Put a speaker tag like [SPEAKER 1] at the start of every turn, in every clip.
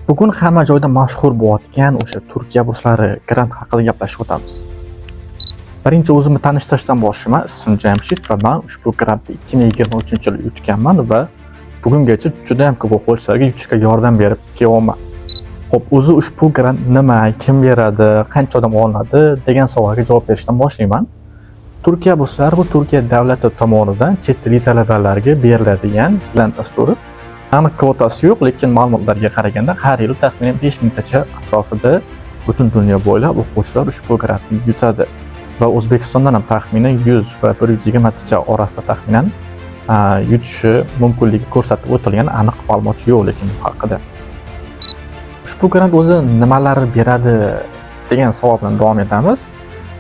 [SPEAKER 1] Bugun hamma joyda mashhur bo'layotgan o'sha Turkiya burslari grant haqida gaplashib o'tamiz. Birinchi o'zimni tanishtirishdan boshlayman. Ismim Jamshid va men ushbu grantni 2023-yili yutganman va bugungacha juda ham ko'p o'quvchilarga yutishga yordam berib kelyapman. Xo'p, o'zi ushbu grant nima, kim beradi, qancha odam olinadi degan savolga javob berishdan boshlayman. Turkiya burslari bu Turkiya davlati tomonidan chet tilli talabalarga beriladigan grant dasturi. Aniq kvotasi yo'q, lekin ma'lumotlarga qaraganda har yili taxminan 5 mingtacha atrofida butun dunyo bo'ylab o'quvchilar ushbu grantni yutadi. Va O'zbekistondan ham taxminan 100 va 120 tacha orasida taxminan yutishi mumkinligi ko'rsatib o'tilgan, aniq ma'lumot yo'q lekin bu haqida. Ushbu grant o'zi nimalar beradi degan savol bilan davom etamiz.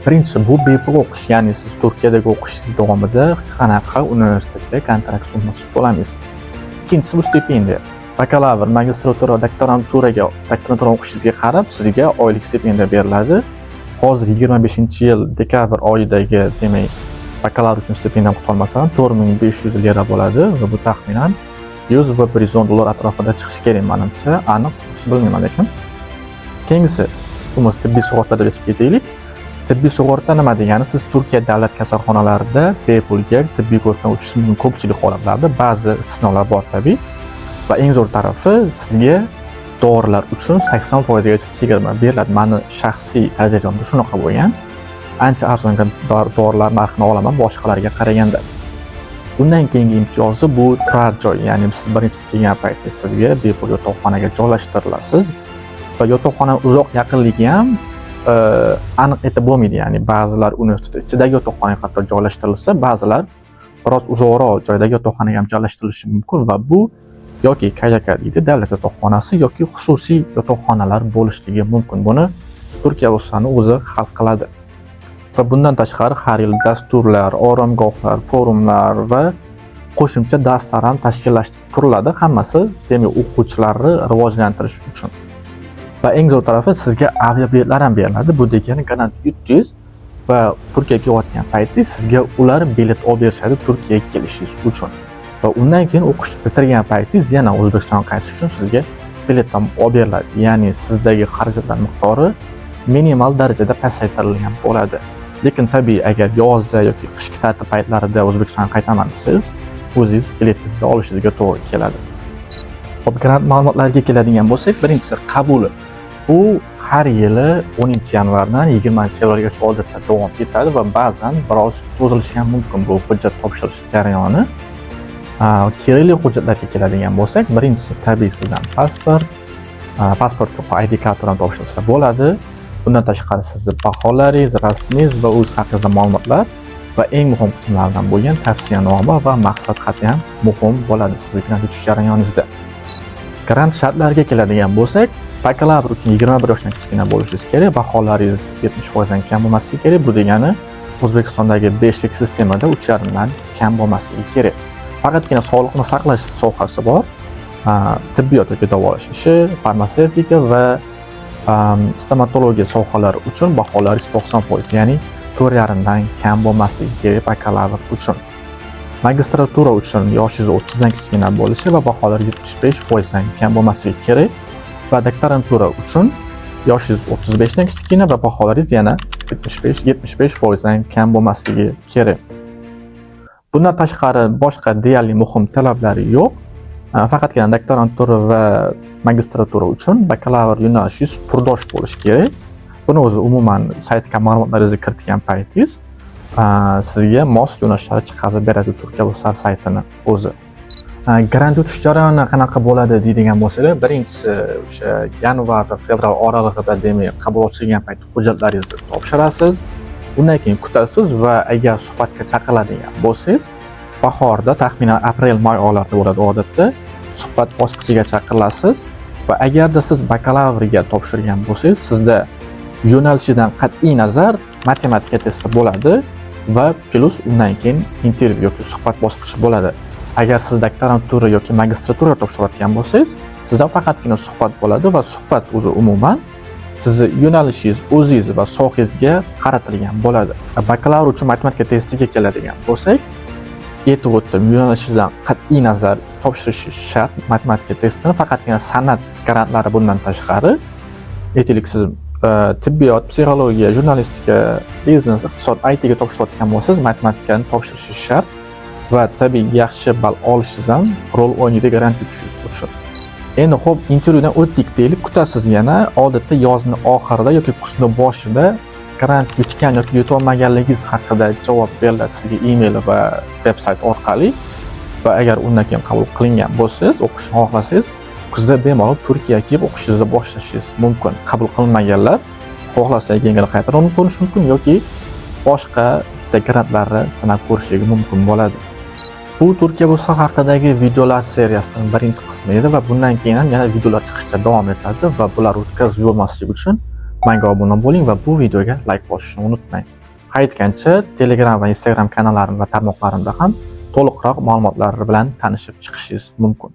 [SPEAKER 1] Birinchisi, bu bepul o'qish, ya'ni siz Turkiyadagi o'qishingiz davomida hech qanaqa universitetga kontrakt summasi to'lamaysiz. Ikkinchisi, bu stipendiya. Bakalavr, magistratura va doktorantura o'qishingizga qarab sizga oylik stipendiya beriladi. Hozir 25-yil dekabr oyidagi, demak, bakalavr uchun stipendiyam qutolmasam, 4500 lira bo'ladi va bu taxminan 100 va 110 dollar atrofida chiqishi kerak manimcha, aniq bilmayman lekin. Keyingisi, bu tibbiy sug'urta deb aytib ketaylik. Tibbiy sug'urta nima degani? Siz Turkiya davlat kasalxonalarida bepulga tibbiy ko'rikdan o'tishingiz mumkin ko'pchilik holatlarda, ba'zi istisnolar bor tabiiy. Va eng zo'r tarafi, sizga dorilar uchun 80% gacha chegirma beriladi. Mani shaxsiy tajribamda shunaqa bo'lgan. Ancha arzonga dorilar narxini olaman boshqalarga qaraganda. Undan keyingi imtiyozi bu turar joy, ya'ni siz birinchi kelgan paytda sizga bepul yotoqxonaga joylashtirilasiz va yotoqxona uzoq yaqinligi ham aniq aytib bo'lmaydi, ya'ni ba'zilar universitet ichidagi yotoqxonaga hatto joylashtirilsa, ba'zilar biroz uzoqroq joydagi yotoqxonaga ham joylashtirilishi mumkin va bu yoki KYK deydi, davlat yotoqxonasi yoki xususiy yotoqxonalar bo'lishligi mumkin. Buni Turkiya burslarini o'zi hal qiladi. Va bundan tashqari har yil dasturlar, oromgohlar, forumlar va qo'shimcha darslar ham tashkillashtirib turiladi. Hammasi, demak, o'quvchilarni rivojlantirish uchun. Va eng zo'r tarafi, sizga aviabiletlar ham beriladi. Bu degani, grant yutdingiz va Turkiyaga kelayotgan paytda sizga ular bilet olib berishadi Turkiyaga kelishingiz uchun. Va undan keyin o'qish bitirgan paytingiz yana O'zbekistonga qaytish uchun sizga bilet ham olib beriladi. Ya'ni sizdagi xarajatlar miqdori minimal darajada pasaytirilgan bo'ladi. Lekin tabiiy, agar yozda yoki qishki ta'til paytlarida O'zbekistonga qaytaman desangiz, o'zingiz biletingizni olishingizga to'g'ri keladi. Xo'p, grant ma'lumotlariga keladigan bo'lsak, birinchisi, qabuli. Bu har yili 10 yanvardan 20 fevralgacha odatda davom etadi va ba'zan biroz cho'zilishi ham mumkin bu hujjat topshirish jarayoni. Kerakli hujjatlarga keladigan bo'lsak, birinchisi, tabiiy, sizdan pasport, pasport yo'q, ID kartadan topshirsa bo'ladi. Bundan tashqari sizni baholaringiz, rasmingiz va o'z haqingizda ma'lumotlar va eng muhim qismlardan bo'lgan tavsiyanoma va maqsad xati ham muhim bo'ladi sizni grant yutish jarayoningizda. Grant shartlariga keladigan bo'lsak, bakalavr uchun 21 yoshdan kichkina bo'lishingiz kerak, baholaringiz 70% dan kam bo'lmasligi kerak. Bu degani, O'zbekistondagi 5lik sistemada 3,5 dan kam bo'lmasligi kerak. Faqatgina sog'liqni saqlash sohasi bor. Tibbiyot yoki davolash ishi, farmatsevtika va stomatologiya sohalari uchun baholaringiz 90%, ya'ni 4,5 dan kam bo'lmasligi kerak bakalavr uchun. Magistratura uchun yoshingiz 30 dan kichkina bo'lishi va baholaringiz 75% dan kam bo'lmasligi kerak va doktorantura uchun yoshingiz 35 dan kichkina va baholaringiz yana 75% dan kam bo'lmasligi kerak. Bundan tashqari boshqa deyarli muhim talablari yo'q. Faqatgina doktorantura va magistratura uchun bakalavr yo'nalishingiz turdosh bo'lishi kerak. Buni o'zi umuman saytga ma'lumotlaringizni kiritgan paytingiz sizga mos yo'nalishlarni chiqarib beradi Turkiya burslari saytini o'zi. Grant yutish jarayoni qanaqa bo'ladi deydigan bo'lsalar, birinchisi, o'sha yanvar va fevral oralig'ida, demak, qabul ochilgan payt hujjatlaringizni topshirasiz. Undan keyin kutasiz va agar suhbatga chaqiriladigan bo'lsangiz, bahorda, taxminan aprel, may oylarida bo'ladi odatda, suhbat bosqichiga chaqirilasiz va agarda siz bakalavrga topshirgan bo'lsangiz, sizda yo'nalishidan qat'iy nazar matematika testi bo'ladi va plyus undan keyin intervyu yoki suhbat bosqichi bo'ladi. Agar siz doktorantura yoki magistratura topshirayotgan bo'lsangiz, sizda faqatgina suhbat bo'ladi va suhbat o'zi umuman sizni yo'nalishingiz, o'zingiz va sohangizga qaratilgan bo'ladi. Bakalavr uchun matematika testiga keladigan bo'lsak, aytib o'tdim, yo'nalishidan qat'iy nazar Topshirishi shart matematika testini faqatgina san'at grantlari. Bundan tashqari, aytaylik, siz tibbiyot, psixologiya, jurnalistika, biznes, iqtisod, ITga topshirayotgan bo'lsangiz, matematikani topshirishi shart va tabiiy yaxshi ball olishingiz ham rol o'ynaydi grant yutishingiz uchun. Endi ho'p, intervyudan o'tdik deylik, kutasiz yana. Odatda yozni oxirida yoki kuzni boshida grant yutgan yoki yutolmaganligingiz haqida javob beriladi sizga e-mail va veb sayt orqali. Va agar undan keyin qabul qilingan bo'lsangiz, o'qishni xohlasangiz, kuzda bemalol Turkiyaga kelib o'qishingizni boshlashingiz mumkin. Qabul qilinmaganlar xohlasa yengil qaytadan ko'rishi mumkin yoki boshqa bitta grantlarni sinab ko'rishligi mumkin bo'ladi. Bu Turkiya bursi haqidagi videolar seriyasining birinchi qismi edi va bundan keyin ham yana videolar chiqishda davom etadi va bular o'tkazib yubormaslik uchun menga obuna bo'ling va bu videoga layk bosishni unutmang. Aytgancha, Telegram va Instagram kanallarim va tarmoqlarimda ham to'liqroq ma'lumotlar bilan tanishib chiqishingiz mumkin.